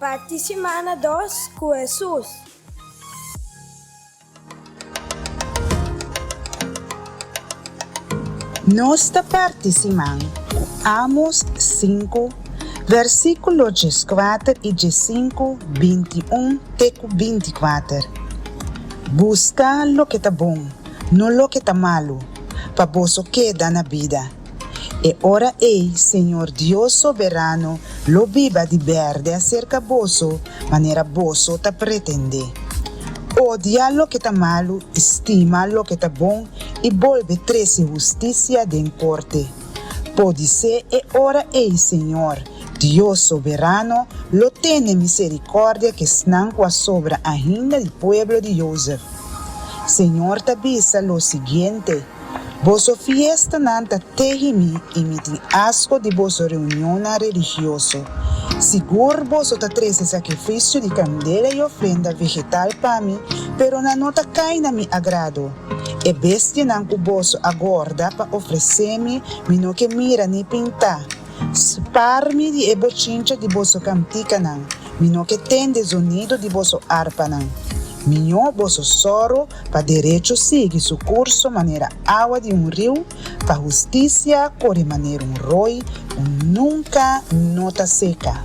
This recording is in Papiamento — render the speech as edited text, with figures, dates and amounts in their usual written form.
Parti simana dos ku Hesus. Nos ta parti siman ku Amos sinku, versíkulo dieskuater i diesinku, bintiun te ku bintikuater. Buska loke ta bon, no loke ta malu, pa boso keda na bida. E ora ei Señor Dios Soberano lo biba di bèrdè aserka boso manera boso ta pretendé. Odia loke ta malu i stima loke ta bon i bolbe trese hustisia den korte. Podisé e ora ei Señor Dios Soberano lo tene miserikòrdia ku esnan ku a sobra ainda di pueblo di Jozef. Señor ta bisa lo siguiente. Boso fiestanan ta tehi mi i mi tin asko di boso reunionnan religioso. Sigur boso ta trese sakrifisio di kandela i ofrenda vegetal pa mi, pero nan no ta kai na mi agrado. E bestianan ku boso a gorda pa ofresé mi, mi no ke mira ni pintá. Spar mi di e bochincha di boso kantikanan, mi no ke tende zonido di boso arpanan. Mihó boso sòru pa derecho sigui su kurso manera awa di un riu, pa hustisia kore manera un roi ku nunka no ta seka.